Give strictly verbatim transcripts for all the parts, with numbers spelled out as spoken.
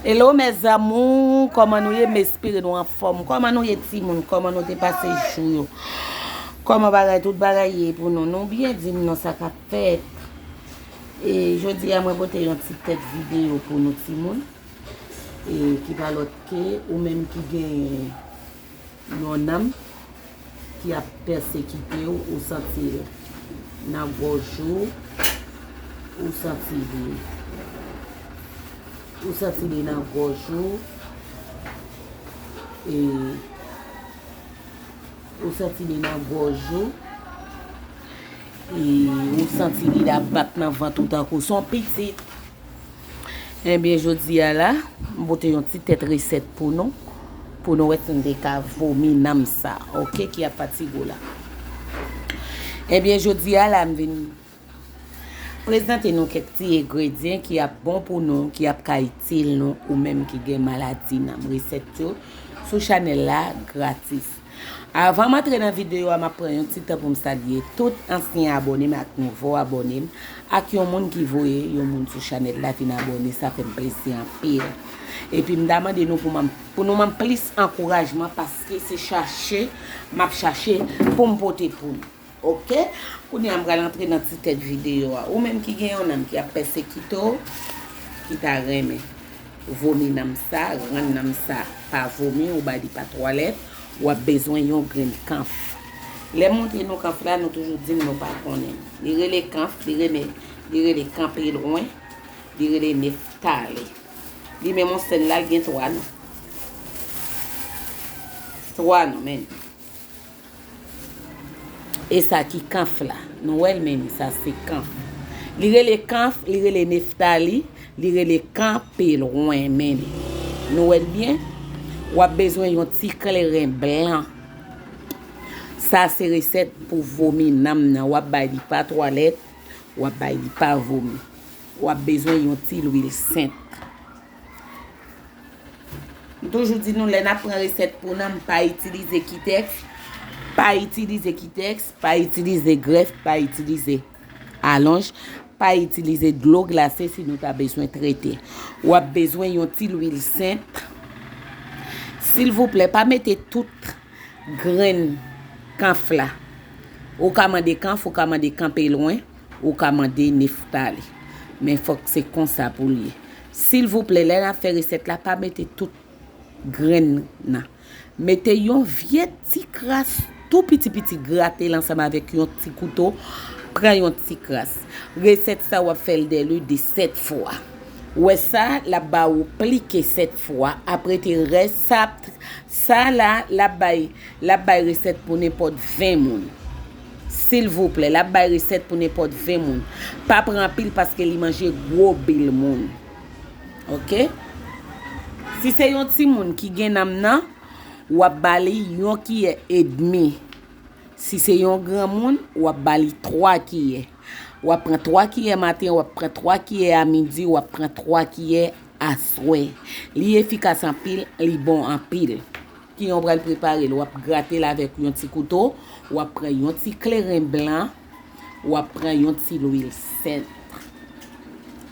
Hello mes amours, kòman nou ye? M espere nou anfòm. Kòman nou ye timoun? Kòman nou te pase jou yo? Kòman bagay, tout bagay ye pou nou? Nou byen, di m non sa k ap fèt. E jodi a mwen pote yon ti tèt videyo pou nou timoun. E ki pa lòt ke ou menm ki gen yon nanm ki ap pèsekite w, ou santi l nan gòj ou, ou santi li, ou santi li nan gòj ou, e ou santi li nan gòj ou, e ou santi li ap bat nan vant ou tankou s on pitit. Ebyen, jodi a la, m pote yon ti tèt resèt pou nou, pou nou wè si n te ka vomi nanm sa, oke, ki ap fatige w la. Ebyen, jodi a la, m vin prezante nou kèk ti engredyan ki ap bon pou nou, ki ap ka itil nou, ou menm ki gen maladi nanm. Resèt yo sou chanèl la gratis. Avan m antre nan videyo a, m ap pran yon ti tan pou m salye tout ansyen abòne m ak nouvo abòne m, ak yon moun ki voye yon moun sou chanèl la vin abòne, sa fè m plezi anpil. Epi m ta mande nou pou m, pou nou ban m plis ankourajman, paske se chache m ap chache pou m pote pou nou. Oke? Kounye a m pral antre nan ti tèt videyo a. Ou menm ki gen yon nanm ki ap pèsekite w, ki ta renmen vomi nanm sa, rann nanm sa pa vomi, ou ba li pa twalèt, w ap bezwen yon grenn kanf. Lè m montre nou kanf la, nou toujou di m nou pa konnen. Li rele kanf, li rele, li rele kanpe lwen, li rele neftali. Li menm yon sèl la, l gen twa non. Twa non, men. E sa ki kanf la. Nou wè l, men sa se kanf. Li rele kanf, li rele neftali, li rele kanpe lwen, men. Nou wè l byen? W ap bezwen yon ti kleren blan. Sa se resèt pou vomi nanm nan. W ap bay li pa twalèt, w ap bay li pa vomi. W ap bezwen yon ti lwil sent. M toujou di nou, lè n ap pran resèt pou nanm, pa itilize kitèks, pa itilize kitèks, pa itilize grèf, pa itilize alonj, pa itilize dlo glase si nou ta bezwen trete. W ap bezwen yon ti lwil sent. Silvouplè, pa mete tout grenn kanf la. Ou ka mande kanf, ou ka mande kanpe lwen, ou ka mande neftali. Men fòk se konsa pou l ye. Silvouplè, lè n ap fè resèt la, pa mete tout grenn nan. Mete yon vye ti kras tou piti piti, grate l ansanm avèk yon ti kouto, pran yon ti kras. Resèt sa w ap fè l dè le de sèt fwa. Ou wè sa, l ap ba ou plike sèt fwa. Apre te rès sa, sa la, l ap bay, l ap bay resèt pou nenpòt ven moun. Silvouplè, l ap bay resèt pou nenpòt ven moun. Pa pran anpil paske li manje gwo bil moun. Oke? Si se yon timoun ki gen nanm nan, w ap ba li yon kiyè edmi. Si se yon granmoun, w ap ba li twa kiyè. W ap pran twa kiyè maten, w ap pran twa kiyè a midi, w ap pran twa kiyè aswè. Li efikas anpil, li bon anpil. Kijan w pral prepare l? W ap grate l avèk yon ti kouto, w ap pran yon ti kleren blan, w ap pran yon ti lwil sent.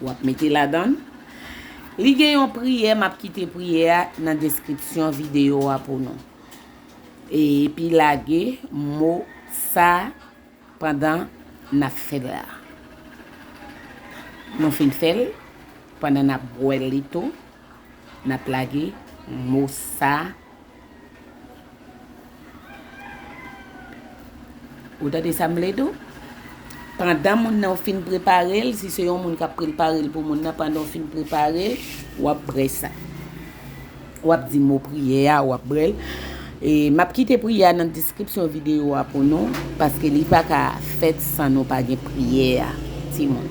W ap mete ladan l. Li gen yon priyè, m ap kite priyè a nan deskripsyon videyo a pou nou. Epi lage mo sa pandan n ap fè l la. Nou fin fè l, pandan n ap bwè l li tou, n ap lage mo sa. Ou tande sa m vle di w? Pandan moun nan w fin prepare l, si se yon moun k ap prepare l pou moun nan, pandan w fin prepare l, w ap bwè sa. W ap di mo priyè a, w ap bwè l. E m ap kite priyè a nan deskripsyon videyo a pou nou, paske li pa ka fèt san nou pa gen priyè a, timoun.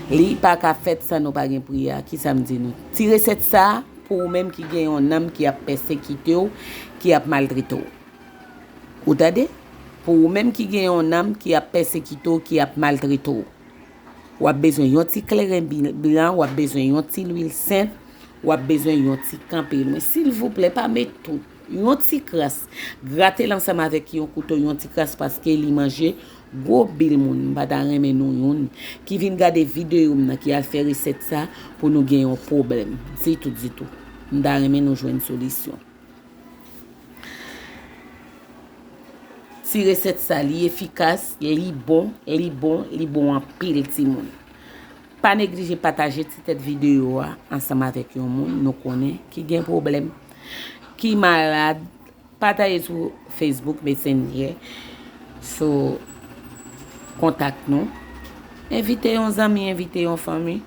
Li pa ka fèt san nou pa gen priyè a. Kisa m di nou? Ti resèt sa, pou ou menm ki gen yon nanm ki ap pèsekite w, ki ap maltrete w. Ou tande? Pou ou menm ki gen yon nanm ki ap pèsekite w, ki ap maltrete w. W ap bezwen yon ti kleren bi-, blan, w ap bezwen yon ti lwil sent, w ap bezwen yon ti kanpe lwen. Silvouplè, pa met tout. Yon ti kras. Grate l ansanm avèk yon kouto, yon ti kras, paske li manje Gwo bil moun, m pa ta renmen nou youn ki vin gade videyo m nan ki al fè resèt sa pou nou gen yon pwoblèm. Ditou, ditou. M ta renmen nou jwenn solisyon. Ti resèt sa, li efikas, li bon, li bon, li bon anpil timoun. Pa neglije pataje ti tèt videyo a ansanm avèk yon moun nou konnen ki gen pwoblèm, ki malad. Pataje sou Facebook Messenger, sou kontak nou. Envite yon zanmi, envite yon fanmi.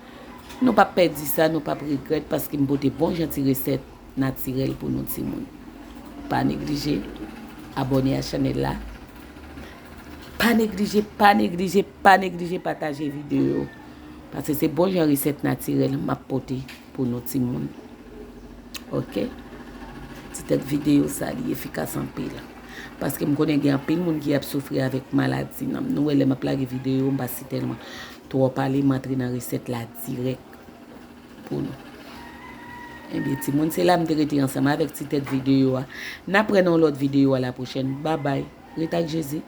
Nou p ap pèdi sa, nou p ap regrèt paske m pote bon jan ti resèt natirèl pou nou timoun. Pa neglije abòne a chanèl la. Pa neglije, pa neglije, pa neglije pataje videyo. Paske se bon jan resèt natirèl m ap pote pou nou timoun. Ok? Ti tèt videyo sa, li efikas anpil. Paske m konnen gen anpil moun ki ap soufri avèk maladi nanm. Nou wè lè m ap lage videyo, m pa si tèlman twò pale, m antre nan resèt la dirèk pou nou. Ebyen, timoun, se la m te rete ansanm avèk ti tèt videyo a. N ap wè nan yon lòt videyo a la pwochèn. Babay. Ret ak Jezi.